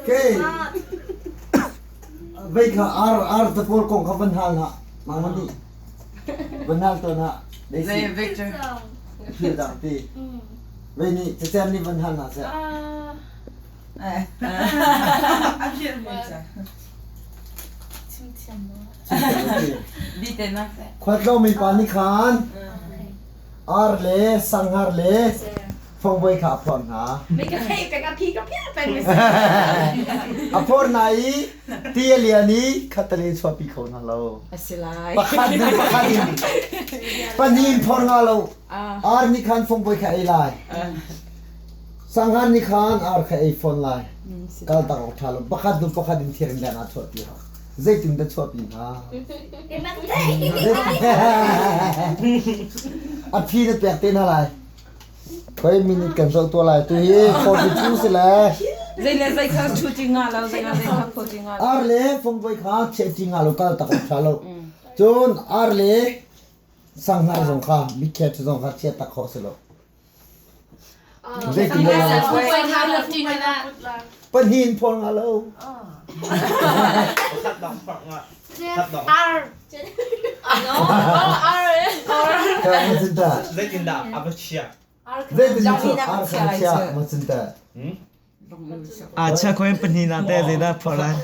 Okay. Vei kha ar ar te pawl kong kha van hal hlah. Mama nih van hal tawn hlah. Zei Victor? Thil dang ti. Vei nih cacem nih van hal hna seh. A philh mi ca. Chim thiam maw? Dite na seh. Khuatlo mi pa nih khan ar le sanghar le fongvoi kha a phor hna. Mi ka theih peng a phi ka philh peng mi A phor hna i ti a lian i khattelei in chuahpi kho hna lo. A si lai. Pakhat in pakhat in pahnih in phor nga lo. Ar nih khan fongvoi kha ei lai. Sanghar nih khan ar kha ei fawn lai. Kal tak awk ṭha lo. Pakhat hnu pakhat in thir in leng ah chuahpi hau. Zeitin dah chuahpi hnga? A phi na pek te hna lai. Khoi minute kan zoh tuah lai. Tu hi 42 si le. Zei le zei kha chu ti nga lo, zei le zei kha pho ti nga lo. Ar le fongvoi kha chiah ti nga lo kal tak awk ṭha lo. Cun ar le sanghar zong kha mitthlet zong kha chiah tak khawh si lo. Zeitin dah pahnih in phor nga lo. Ar. Zeitindah a va chiah? Zeitin ar kha chiah ma cinta? Aa chia ko in pahnih na te zeidah phor lai?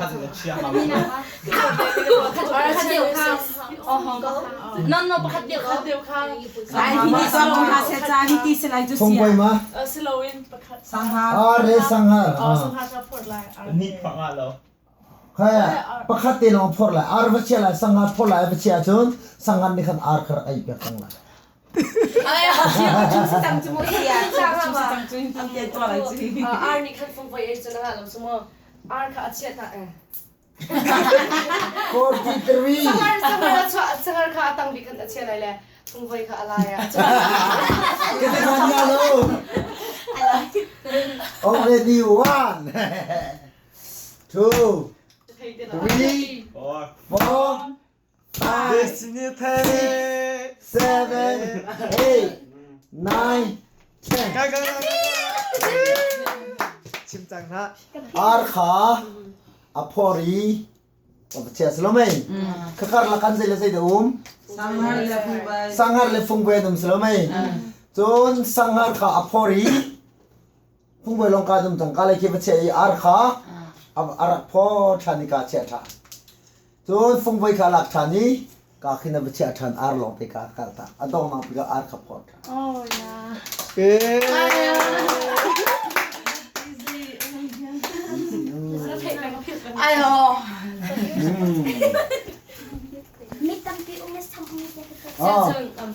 No no pakhat deuh kha deuh kha. Ai hi ni song ha se cha hi ti se lai ju sia. Phung ma? Siloin pakhat. Sangha. Ar le sanghar. Sanghar ka phor lai. Ni phor nga lo. Kha pakhat te lawng phor lai. Ar va chia lai sanghar phor lai va chia cun sanghar nih khan ar kha rak ei piak cang lai. Ar nih khan fungvoi ei cu na ngah lo cu maw? Ar kha a chiah ta eh. 43. Sangar sangar a chuah sangar kha a tang bik khan a chia lai le fungvoi kha a lai ah. Ka te khan nga lo. Already one, two, three, four, five, six, seven, eight, nine, 10. Chim cang hlah. Ar kha a phor i a chia silo mei. Khakar la kan zei le zei da um. Sanghar le fungbai. Sanghar le fungbai um silo mei. Cun sanghar kha a phor i fungbai long ka dum cang ka le khi va chia i ar kha a rak phor than i ka chia tha. Cun fungvoi kha a lak ṭhan i ka khin a va chiah ṭhan ar lawng te kha a kaltak. A donghnak bik ah ar kha phawt ṭhan. Oh yeah. Ayo. Mi tampi um sam um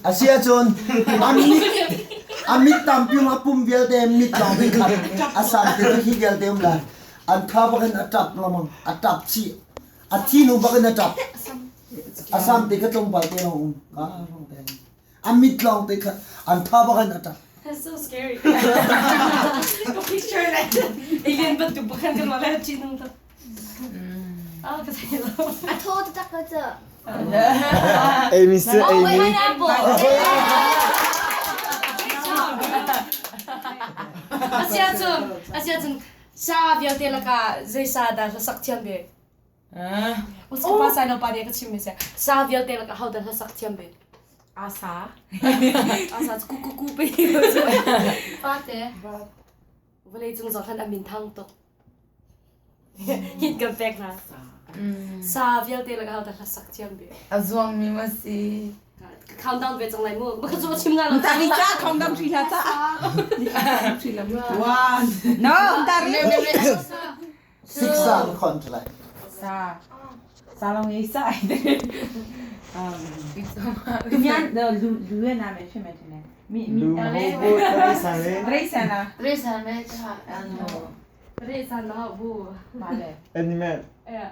A si ahcun a mit tampi um a pum vialte mit lawng te khat a sam te khi vialte um lai. An tha bak in a ṭap lengmang a ṭap chih a thi nu bak in a ṭap a sam te kha tlawmpal te lawng um ka rong te a mit lawng te kha an tha bak in a ṭap. That's so scary. Ka picture le alien bantuk bakhan kan wala chi nung ta. Ah ka thei lo. A tho tak ka cha. Amy si Amy. Asia cun asia cun Sa vialte lakah zei sa dah hlasak thiam bik? Oh. Pa sai no pa nih ka chim mi si. Sa vialte lakah ho dah hlasak thiam bik? Asa. Asa cu ku ku ku pe. Pate. Vawlei cung zong khan a min thang tuk. Hit kan pek hna. Sa vialte lakah ho dah hlasak thiam bik? A zuang mi ma si. Countdown ve cang lai mu. Baka cu chim nga lo. Tari ca countdown tri la ca. Tri la. One. No, tari. Six sa khon thlai. Sa. Sa long ei sa ai de. Tu mian lu lu na me che me che Mi mi Lu ho bo tari sa re. Rei sa na. Rei sa me cha. Ano. Rei sa na bu. Male. Animal. Yeah.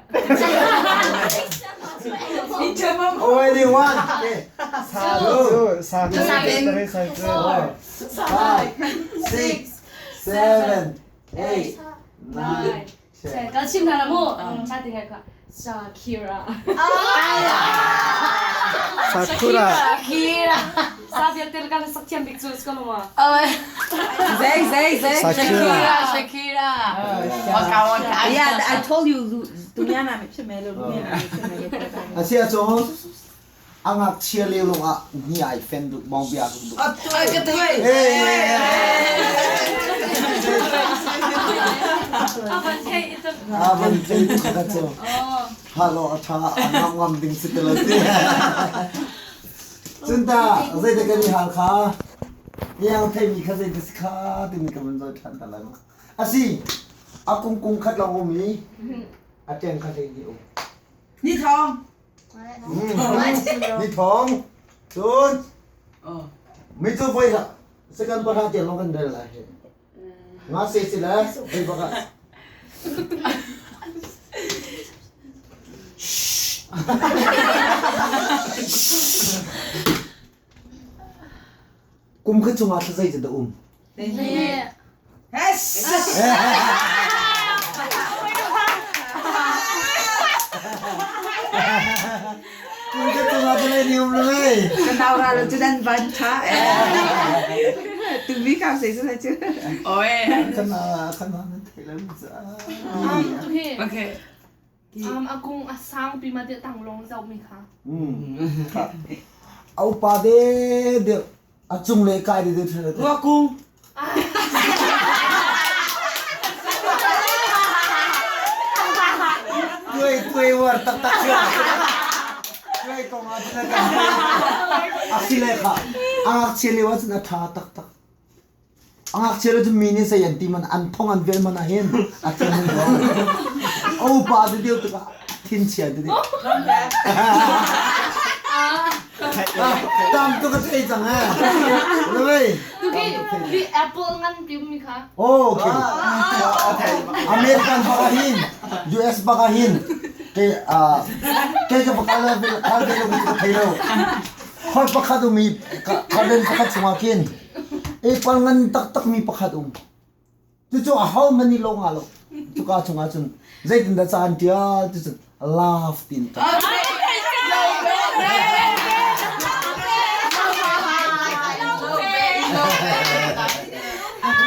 Already one. Okay. Sa lu sa tari sa chu. Five, six, seven, eight, nine, ten. Ka chim na la mu. Cha tingai ka. Shakira. Sakura. Shakira. Sa vialte kan sak thiam bik cu si ko lo ma? Zai zai zai. Shakira. Shakira. Waka waka. Yeah, I told you dunya na mi phimelo dunya na mi phimelo. A si ahcun a ngakchia lio lawng ah ni ai fen duh bong bia duh duh. Ai ka thei. A van thei ito. A van thei ka cu. Halo a tha a ngam ngam ding si te lo ti. Cunta zei te kan i hal kha yang thei mi kha zei te si kha timi ka van zoi than ta lai ma. Asi a kung kung khat long um i a teng kha hlei ni um. Ni thong. Ni thong. Cun mi cu voi second pahra tiang long kan rel lai. Nga se si le voi bak ah. Kum khat chungah thla zei dah um? Kum khat chungah thla ni um lo mei? Ka nau ra lo cu nan van tha. Tu mi ka sei sai cu. Oi. Kana kana nan thei lo ca. Okay. A kung a sang pi ma de tang long zau mi kha. Au pa de de a cung le kai de de thla. Rua kung. Tuai tuai war tak tak sia. Tuai kong a thla kan. A si le kha. A ngakchia lio ah cun a tha tak tak. A ngakchia le cun mi nih sei an ti man an thong an vel man ah hin a thin an ruang. A upa te deuh tikah thin chia te deuh. Tam tu ka thei cang eh. Lewei. Tu khi bi apple ngan pi mi kha. Okay. American baka hin, US baka hin. Ke ke ka bakal kal ve lo ka thei lo. Khor pakhat um i garden pakhat chungah khin apple ngan taktakmi pakhat um. Cucu aho hmanh nih lo nga lo. Cuka chungah cun zeitindah ca an ṭial ti cun love tiin ṭial.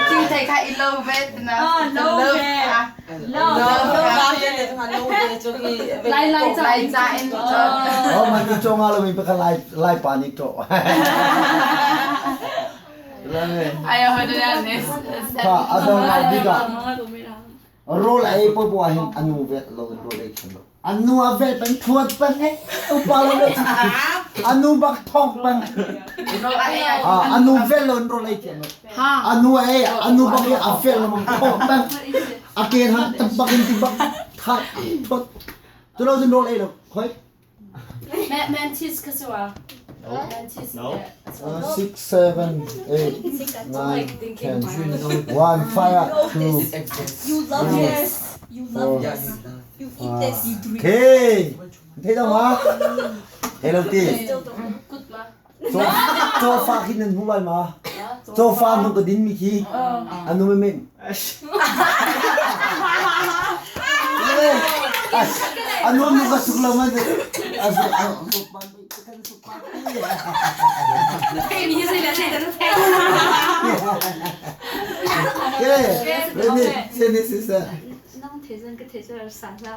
Thing thei kha i lo ve na. Lo ve. Lai lai ca Lai ca in Oh, man ni cho nga lo mi pakhat lai lai pa ni to. Ai ho de ne. Kha adong lai bika rol ai po po hin anu vet lo rol ai khan lo. Anu a vet pan thuat pan e upa lo lo. Anu bak thok pan. Anu vet lo rol ai khan lo. Anu ai anu bak a vet lo mang thok pan. A ke ha tak bak in ti bak tha thot. Tu lo zin rol ai lo. Khoi. Mantis ka suwa. Mantis. No. 6, 7, 8, 9, 10, 1, 5, 2, You love this. You love this. You eat this. You drink. Okay. Thấy đâu mà? Hello ti. Good ma. Cho cho fa khi nan mobile ma. Cho fa nu ka din mi khi. Anu me me. Anu nu ka suk lo ma. Okay. Ready? Sini sisa. Nang thezan ka thezan san la.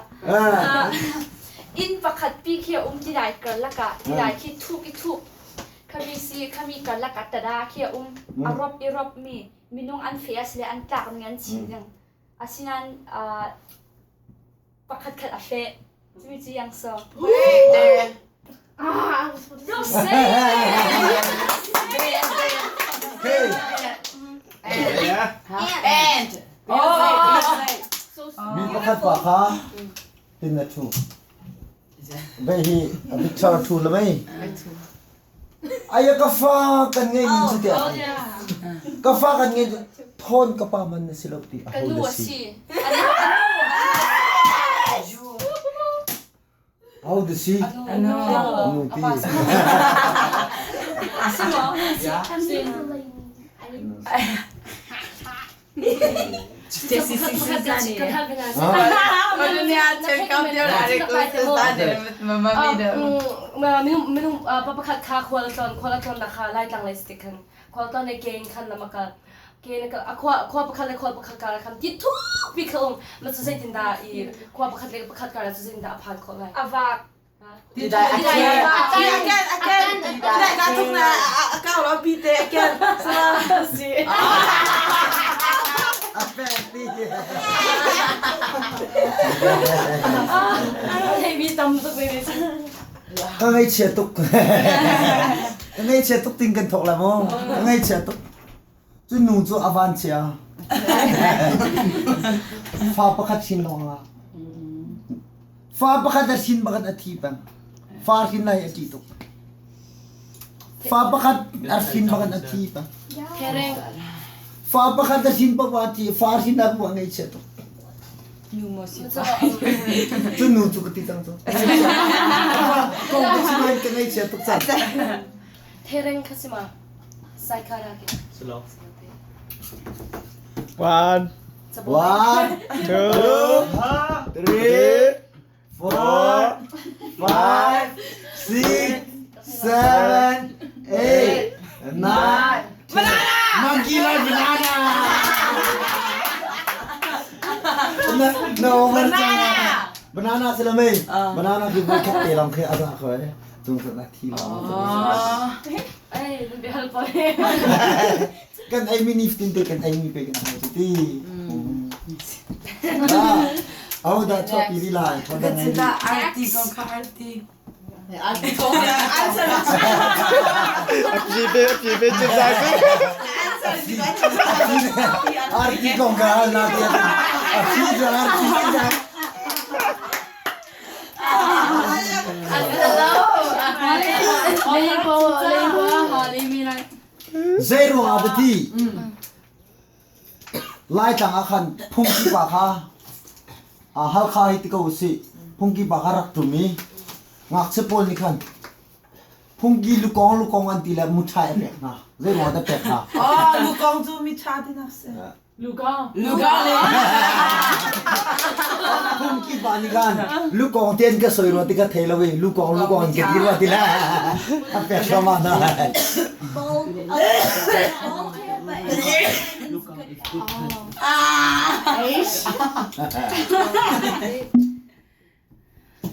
Inn pakhat pi khi a um ti dai karlak ah ti dai khi thuk i thuk khami si khami karlak ah tada khi a um a rop i rop mi minung an fe asile an tlak ning an chin ding asinain pakhat khat a fe cumi cu yang so No say. And. Mi pakhat pa kha tin na thu. Ve hi a picture thu la mei. Aya ka fa kan ngei ning cu tiah. Ka fa kan ngei thon ka pa man na si lo ti a Ka ho nu na a si. si. How the si? Ano? Anu ti. Si. Minung pa pakhat kha khual a tlawn khual a tlawnnak kha Laitlang lei si khan khual tlawn le ke in khan lam a kal ke in a kal a khua khua pakhat le khua pakhat kar ah khan ti thukpi kha um ma cu zeitindah i khua pakhat le pakhat kar ah cu zeitindah a phan khawh lai A vak. Tidai aken aken tidai ka tuk na a kau lo pi te aken salam si A pek ti. Hei mi tam tuk ve Ka ngaihchia tuk. Ka ngaihchia tuk ting kan thok la mu. Ka ngaihchia tuk. Cu nu cu a van chia. Fa pakhat sin lawng ah. Fa pakhat a sin pakhat a thi peng. Fa hrin lai a ṭih tuk. Fa pakhat a hrin pakhat a thi peng. Fa pakhat a hrin paoh a thi. Fa hrin a ruah ngaihchia tuk. Nu maw si Cu nu cu ka ti cang cu. Kong ka chim ka ngaihchia tuk cang. Thereng kha si ma? Saikara ke. Silo. One, One, two, three, four, five, six, seven, eight, nine. Banana! Monkey like banana! No, banana! Banana si lo mei. Banana ki voi khat te long khi a za ko eh. Cung na thi long. Ai, nan bia hal poi. Kan ei mi ni tin te kan ei mi pe kan hau ti. Aho dah chuah pi lai? Ho dah ngai Da arti kong kha arti. Arti kong answer. A phi pe chin za ku. Arti kong ka hal na ti. A phi cu arti ja. Zei ruang ah dah ti? Laitlang ah khan phungki pa kha Halkha hi ti ko usih phungki pa kha rak ṭum i ngakchia pawl nih khan phungki lukong lukong an ti le muṭhai a pek hna. Zei ruang ah dah pek hna? Oh, lukong cu miṭha ti nak si. Lukong. Lukong le. Phungki pa nih khan lukong te an ka soi rua ti ka thei lo i lukong lukong an ka ti rua ti le a pek hram ah hna. Lukong is good.